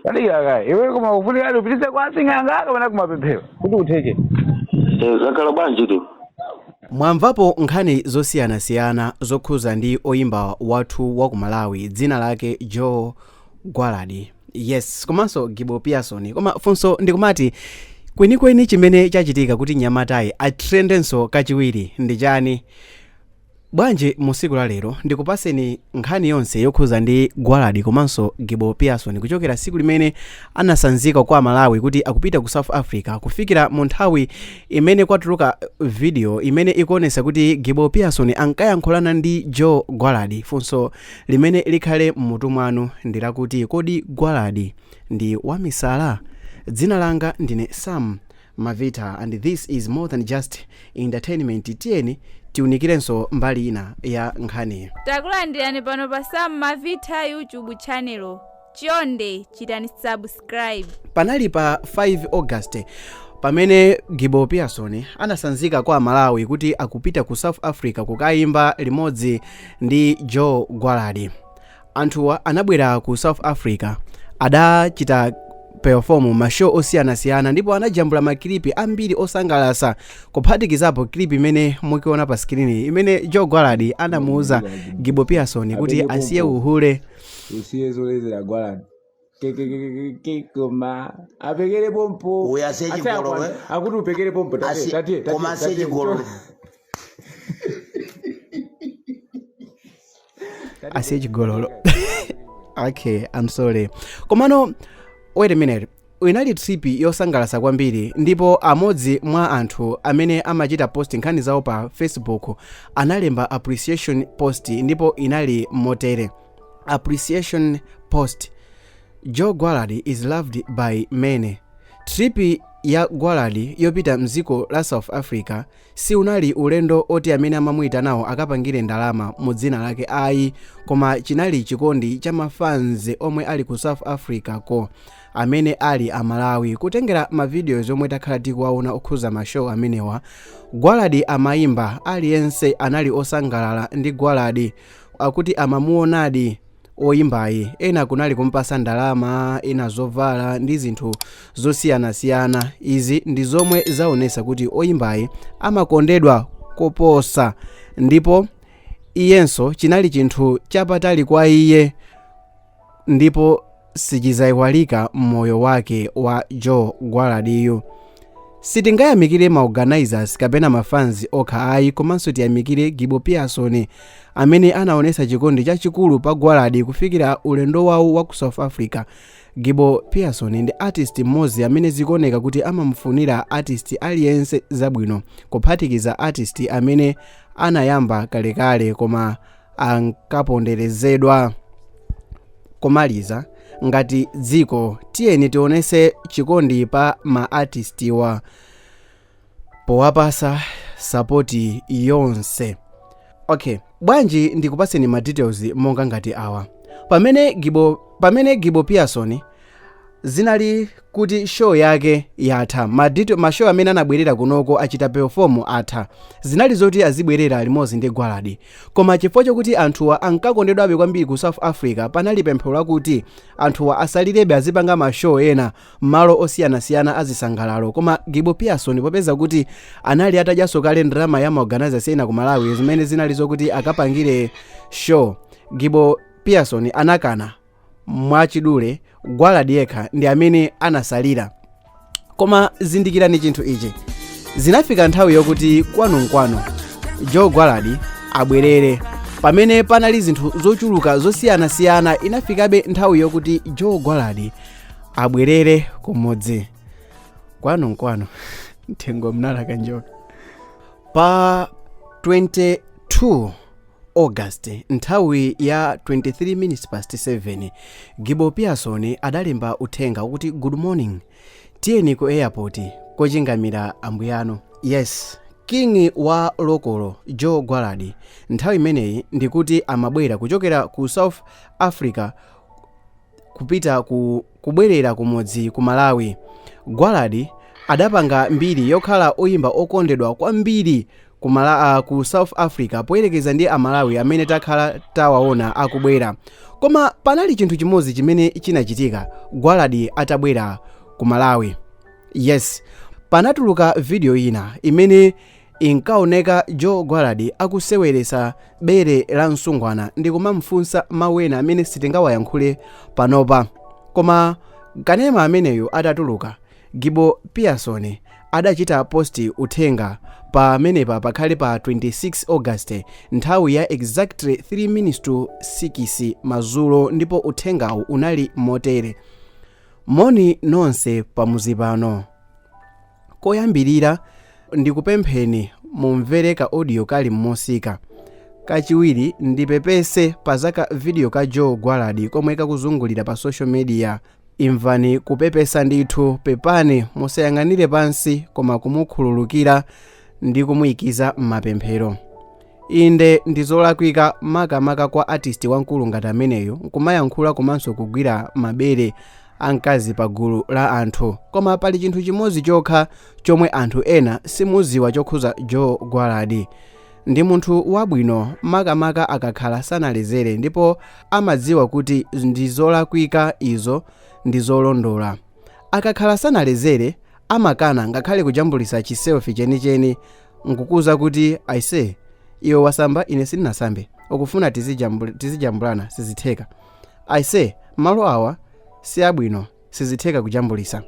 Tadikira kaye iwe, koma ufunika upitise kwa asing'anga kapena kumapemphero kuti utheke. Zakhala bwanji tu? Mwamvapo nkhani zosiyanasiyana zokhuza ndi oyimba wathu wa ku Malawi dzina lake Joe Gwaladi, yes, komanso Gibo Pearson. Koma funso ndikumati, kwenikweni chimene chachitika kuti nyamatayi atrendenso kachiwiri ndi chani? Bwanji mu tsiku la lero ndikupaseni nkhani yonse yokhuza ndi Gwaladi komanso Gibo Pearson, kuchokera tsiku limene anasanzika kwa Malawi kuti akupita ku South Africa kufikira mu nthawi imene kwatuluka video imene ikuonesa kuti Gibo Pearson ankayankhulana ndi Joe Gwaladi. Funso limene likhale mmutu mwanu ndi lakuti, kodi Gwaladi ndi wamisala? Dzina langa ndine Sam Mavita and this is more than just entertainment. Tiyeni tiunikirenso mbali ina ya nkhani. Takulandirani pano pa Sam Mavita YouTube channel. Chonde chitani subscribe. Panali pa 5 August pamene Gibo Pearson anasanzika kwa Malawi kuti akupita ku South Africa kukayimba limodzi ndi Joe Gwaladi. Anthuwa anabwera ku South Africa, adachita perform ma show osiyanasiyana ndipo anajambula ma clip ambiri osangalatsa, kuphatikizapo clip imene mukuiona pa screen imene Joe Gwaladi anamuuza Gibo Pearson kuti Apeke asiye pompo. uhule. Usiye zolezera, Gwaladi. Kekekekeke, koma apekere pompo. Uyu asiye Ase chigololo, akwana. eh? Akuti upekere pompo, tate. Tate, tate, Koma asiye tate. chigololo. Asiye chigololo. Okay, I'm sorry. Komano wait a minute, inali trip yosangalatsa kwambiri ndipo amodzi mwa anthu amene amachita post nkhani zawo pa Facebook analemba appreciation post ndipo inali motere: "Appreciation post: Joe Gwaladi is loved by many. Trip ya Gwaladi yopita mdziko la South Africa siunali ulendo oti amene amamuyitanawo akapangire ndalama mu dzina lake ayi, koma chinali chikondi cha ma fans omwe ali ku South Africa ko amene ali Amalawi. Kutengera ma videos omwe takhala tikuwaona okhuza ma show amenewa, Gwaladi amayimba, aliyense anali osangalala ndi Gwaladi, akuti amamuonadi oyimbayi. Ena kunali kumpasa ndalama, ena zovala ndi zinthu zosiyanasiyana. Izi ndi zomwe zaonesa kuti oyimbayi amakondedwa koposa ndipo iyenso chinali chinthu chapatali kwa iye ndipo sichizayiwalika mmoyo wake wa Joe Gwaladiyu. Sitingayamikire ma organizers kapena ma fans okha ayi, komanso tiyamikire Gibo Pearson amene anaonesa chikondi chachikulu pa Gwaladi kufikira ulendo wawo wa ku South Africa. Gibo Pearson ndi artist mmodzi amene zikuoneka kuti amamufunira artist aliyense zabwino, kuphatikiza artist amene anayamba kalekale koma ankaponderezedwa. Komaliza, ngati dziko tiyeni tionese chikondi pa ma artist wa powapasa support yonse." Okay, bwanji ndikupaseni ma details monga ngati awa. Pamene Gibo Pearson zinali kuti show yake yatha, ma show amene anabwerera kunoko achita perform atha, zinali zoti azibwerera limodzi ndi Gwaladi. Koma chifukwa chokuti anthuwa ankakondedwabe kwambiri ku South Africa, panali pemphero lakuti anthuwa asalirebe, azipanga ma show ena m'malo osiyanasiyana azisangalalo. Koma Gibo Pearson, popeza kuti anali atadyanso kale ndalama ya ma organizers ena ku Malawi zimene zinali zokuti akapangire show, Gibo Pearson anakana. Mwachidule, Gwaladi yekha ndi amene anasalira. Koma zindikirani chinthu ichi: zinafika nthawi yokuti kwanukwanu Joe Gwaladi abwerere. Pamene panali zinthu zochuluka zosiyanasiyana, inafikabe nthawi yokuti Joe Gwaladi abwerere kumudzi kwanukwanu, mthengo mnalaka njoka. Pa 22 August, nthawi ya 23 minutes past 7, Gibo Pearson adalemba uthenga ukuti, "Good morning, tiyeni ku airport kochingamira ambuyano." Yes, king wa lokolo Joe Gwaladi nthawi imeneyi ndikuti amabwera kuchokera ku South Africa kupita ku kubwerera kumudzi ku Malawi. Gwaladi adapanga mbiri yokhala oyimba okondedwa kwambiri ku South Africa poyerekeza ndi Amalawi amene takhala tawaona akubwera. Koma panali chinthu chimodzi chimene chinachitika. Gwaladi atabwera ku Malawi. Yes, panatuluka video ina imene inkaoneka Joe Gwaladi akuseweresa bere la msungwana ndi kumamfunsa mawu ena amene sitingawayankhule panopa. Koma kanema ameneyo atatuluka, Gibo Pearson adachita post uthenga pamenepa pakhale pa 26 August nthawi ya exactly 3 minutes to 6 madzulo, ndipo uthengawu unali motere: "Moni nonse pamuzi pano. Koyambirira ndikupempheni mumvere ka audio kali m'musika. Kachiwiri ndipepese pa zaka video ka Joe Gwaladi komwe kakuzungulira pa social media. Imvani kupepesa ndithu, pepani, musayang'anire pansi koma kumukhululukira ndi kumuyikiza m'mapemphero. Inde, ndi zolakwika makamaka kwa artist wamkulu ngati ameneyo nkumayankhula komanso kugwira mabere a mkazi pa gulu la anthu. Koma pali chinthu chimodzi chokha chomwe anthu ena simuziwa chokhuza Joe Gwaladi. Ndi munthu wabwino makamaka akakhala sanalezere, ndipo amadziwa kuti ndi zolakwika, izo ndi zolondola. Akakhala sanalezere amakana ngakhale kujambulisa chi selfie chenicheni nkukuza kuti, 'Aise, iwe wasamba, ine sindinasambe, ukufuna tizijambulana? Sizitheka. Aise, malo awa si abwino, sizitheka kujambulisa.'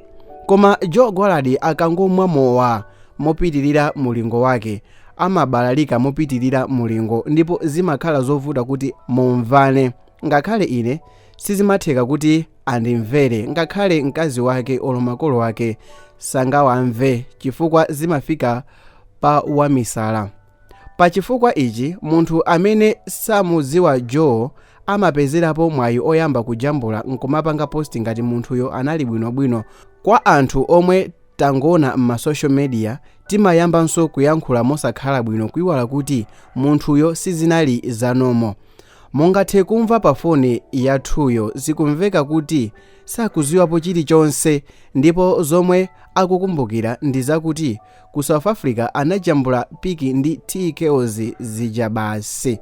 Koma Joe Gwaladi akangomwa mowa mopitirira mulingo wake, amabalalika mopitirira mulingo ndipo zimakhala zovuta kuti mumvane. Ngakhale ine sizimatheka kuti andimvere, ngakhale mkazi wake olo makolo ake sangawamve chifukwa zimafika pa wamisala. Pa chifukwa ichi, munthu amene samudziwa Joe amapezerapo mwayi oyamba kujambula nkumapanga post ngati munthuyo anali bwinobwino. Kwa anthu omwe tangona m'ma social media, timayambanso kuyankhula mosakhala bwino, kuiwala kuti munthuyo sizinali za normal. Mungathe kumva pa foni yathuyo zikumveka kuti sakuziwapo chilichonse, ndipo zomwe akukumbukira ndi zakuti ku South Africa anajambula pic ndi T-Kells zija basi.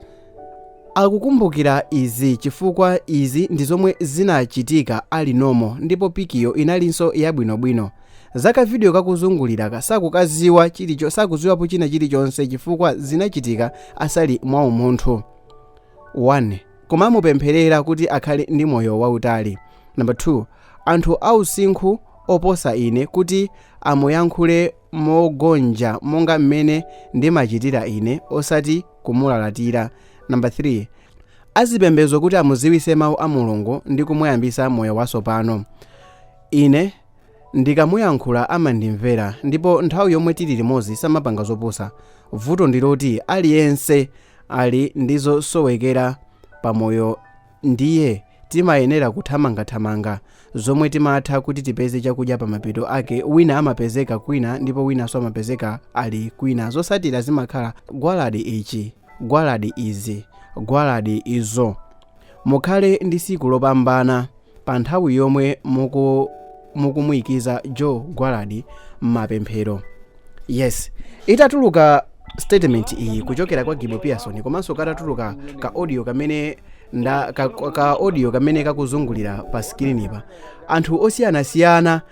Akukumbukira izi chifukwa izi ndi zomwe zinachitika ali normal, ndipo pic yo inalinso yabwinobwino. Zaka video kakuzunguliraka sakukaziwa chilicho, sakuziwapo china chilichonse chifukwa zinachitika asali mwa umunthu. 1, kumamupempherera kuti akhale ndi moyo wautali. Number 2, anthu ausinkhu oposa ine kuti amuyankhule mogonja monga mmene ndimachitira ine, osati kumulalatira. Number 3, azipembedzo kuti amuziwise mawu a Mulungu ndi kumuyambisa moyo watsopano. Ine ndikamuyankhula amandimvera, ndipo nthawi yomwe tili limodzi samapanga zopusa. Vuto ndiloti aliyense ali ndi zosowekera pamoyo, ndiye timayenera kuthamangathamanga zomwe timatha kuti tipeze chakudya. Pamapeto ake wina amapezeka kwina ndipo winanso amapezeka ali kwina. Zosatira zimakhala Gwaladi ichi, Gwaladi izi, Gwaladi izo. Mukhale ndi siku lopambana pa nthawi yomwe mukumuyikiza Joe Gwaladi m'mapemphero." Yes, itatuluka statement iyi kuchokera kwa Gibo Pearson, komanso katatuluka ka audio kamene nda ka audio kamene kakuzungulira pa screen pa, anthu osiyanasiyana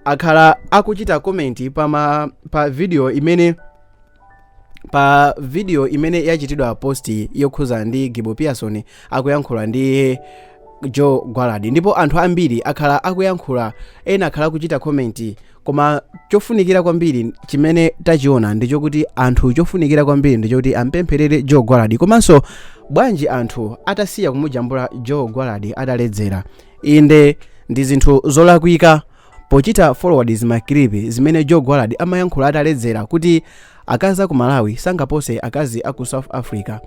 akhala akuchita comment pa video imene yachitidwa post yokhuza ndi Gibo Pearson akuyankhula ndi Joe Gwaladi. Ndipo anthu ambiri akhala akuyankhula, ena akhala akuchita comment, koma chofunikira kwambiri chimene tachiona ndichokuti anthu, chofunikira kwambiri ndichokuti ampempherere Joe Gwaladi. Komanso bwanji anthu atasiya kumujambula Joe Gwaladi ataledzera? Inde, ndi zinthu zolakwika pochita forward zima clip zimene Joe Gwaladi amayankhula ataledzera kuti akazi aku Malawi sangapose akazi aku South Africa.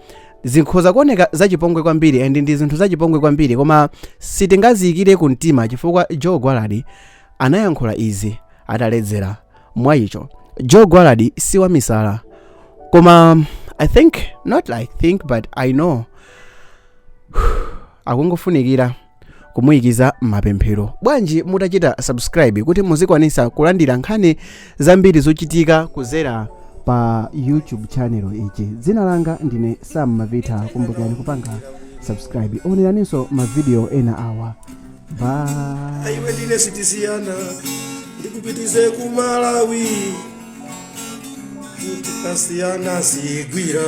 Zikhoza kuoneka zachipongwe kwambiri, and ndi zinthu zachipongwe kwambiri, koma sitingaziyikire kumtima chifukwa Joe Gwaladi anayankhula izi ataledzera. Mwayicho Joe Gwaladi si wamisala, koma I think, not I think, but I know akungofunikira kumuyikiza mapemphero. Bwanji mutachita subscribe kuti muzikwanisa kulandira nkhani zambiri zochitika kuzera pa YouTube channel ichi? Dzina langa ndine Sam Mavita. Kumbukirani kupanga subscribe, oneraninso mavidiyo ena awa. Bye. Iwe ndine sitisiyana, ndikupitise ku Malawi. Tikasiyana sigwira,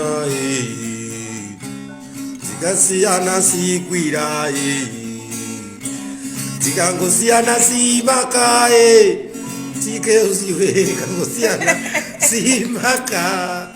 tikasiyana sigwira, tikangosiyana simaka, tikeuziwe, tikangosiyana simaka.